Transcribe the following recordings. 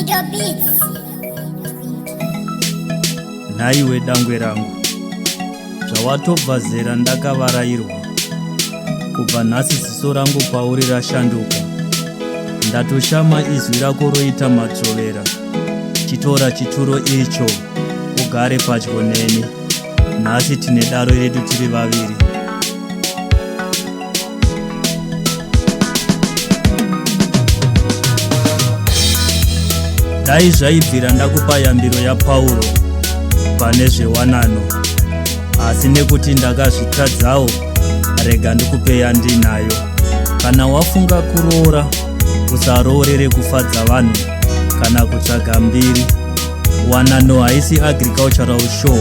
Twinkle Beats. Nhaiwe dangwe rangu, zvawatobva zera ndakavarairwa. Kubva nhasi ziso rangu pauri rashanduka. Ndatoshama izwi rako roita madzvovera. Chitora chituro icho ugare padyo neni. Nhasi tine daro redu tiri vaviri. Dai zvaibvira ndakupa yambiro yaPauro pane zvewanano, asi nekuti ndakazvitadzawo, rega ndikupe yandinayo. Kana wafunga kuroora, usaroorere kufadza vanhu kana kutsvaga mbiri. Wanano haisi agricultural show,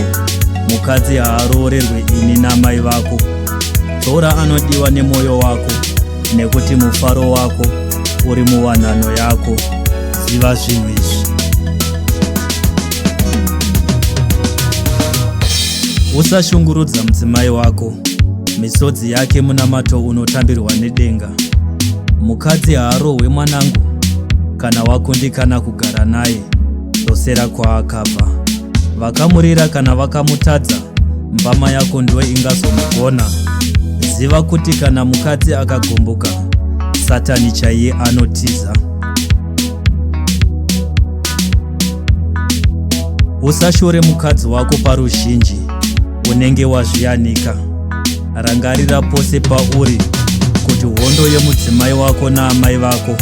mukadzi haaroorerwe ini namai vako. Tora anodiwa nemoyo wako nekuti mufaro wako uri muwanano yako. Ziva zvinhu izvi. Usashungurudza mudzimai wako, misodzi yake munamato unotambirwa nedenga. Mukadzi haarohwe mwanangu, kana wakundikana kugara naye dzosera kwaakabva. Vakamurira kana vakamutadza, mbama yako ndiyo ingazomugona. Ziva kuti kana mukadzi akagumbuka, Satani chaiye anotiza. Usashore mukadzi wako paruzhinji, unenge wazviyanika. Rangarira pose pauri kuti hondo yemudzimai wako naamai vako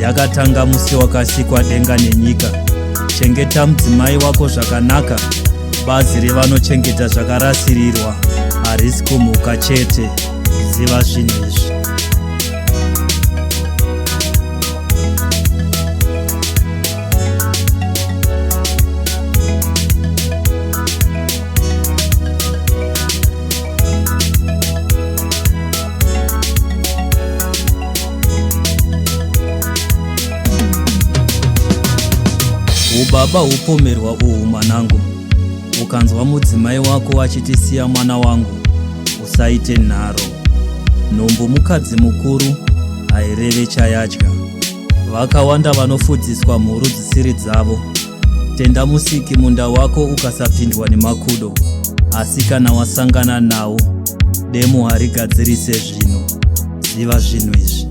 yakatanga musi wakasikwa denga nenyika. Chengeta mudzimai wako zvakanaka, bazi revanochengeta zvakarasirirwa harisi kumhuka chete. Ziva zvinhu izvi. Ubaba hupomerwa uhu mwanangu. Ukanzwa mudzimai wako achiti siya mwana wangu, usaite nharo. Nhumbu mukadzi mukuru haireve chayadya. Vakawanda vanofudziswa mhuru dzisiri dzavo. Tenda Musiki munda wako ukasapindwa nemakudo, asi kana wasangana nawo, demo harigadzirise zvinhu. Ziva zvinhu izvi.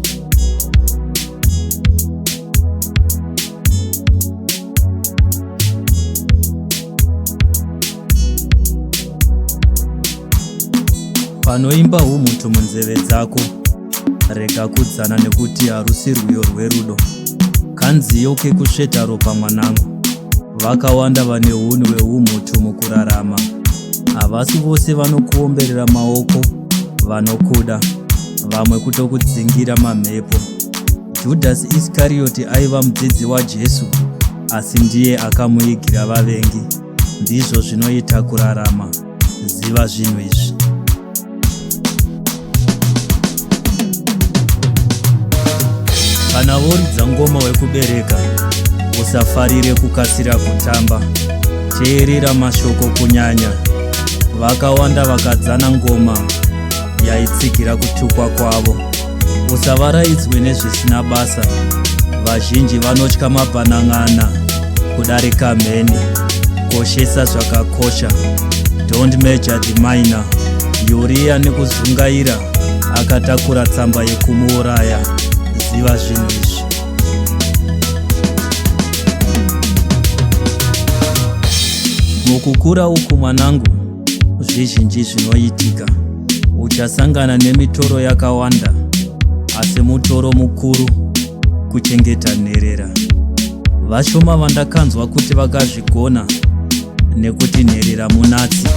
Panoimba humhutu munzeve dzako, rega kudzana nekuti harusi rwiyo rwerudo. Kanziyo kekusveta ropa mwanangu. Vakawanda vane hunhu hwehumhutu mukurarama. Havasi vose vanokuomberera maoko vanokuda, vamwe kutokudzingira mamhepo. Judhasi Iskariyoti aiva mudzidzi waJesu asi ndiye akamuigira vavengi. Ndizvo zvinoita kurarama. Ziva zvinhu izvi. Kana voridza ngoma wekubereka, usafarire kukasira kutamba. Teerera mashoko kunyanya. Vakawanda vakadzana ngoma yaitsigira kutukwa kwavo. Usavaraidzwe nezvisina basa. Vazhinji vanotya mabhanan'ana kudarika mheni. Koshesa zvakakosha. Don't measure the minor. Uriya nekuzungaira akatakura tsamba yekumuuraya. Ziva zvinhu izvi. Mukukura uku mwanangu, zvizhinji zvinoitika. Uchasangana nemitoro yakawanda, asi mutoro mukuru kuchengeta nherera. Vashoma vandakanzwa kuti vakazvigona nekuti nherera munatsi.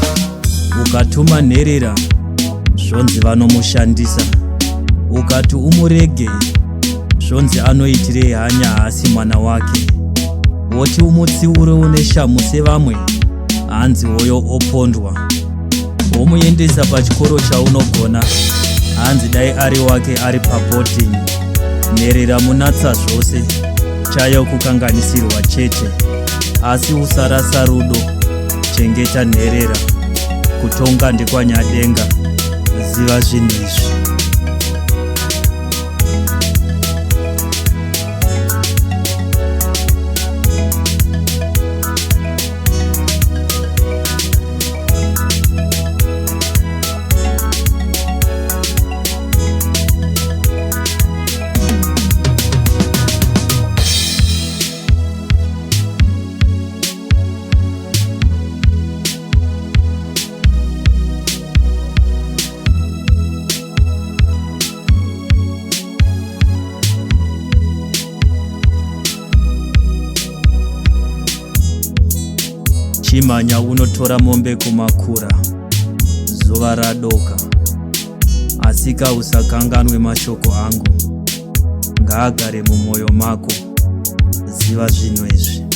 Ukatuma nherera zvonzi vanomushandisa, ukati umurege zvonzi anoitirei hanya haasi mwana wake, woti umutsiure une shamhu sevamwe hanzi hoyo opondwa, womuendesa pachikoro chaunogona hanzi dai ari wake ari paboarding. Nherera munatsa zvose, chayo kukanganisirwa chete, asi usarasa rudo, chengeta nherera, kutonga ndekwaNyadenga, ziva zvinhu izvi. Chimhanya unotora mombe kumakura, zuva radoka. Asika usakanganwe mashoko angu, ngaagare mumwoyo mako. Ziva zvinhu izvi.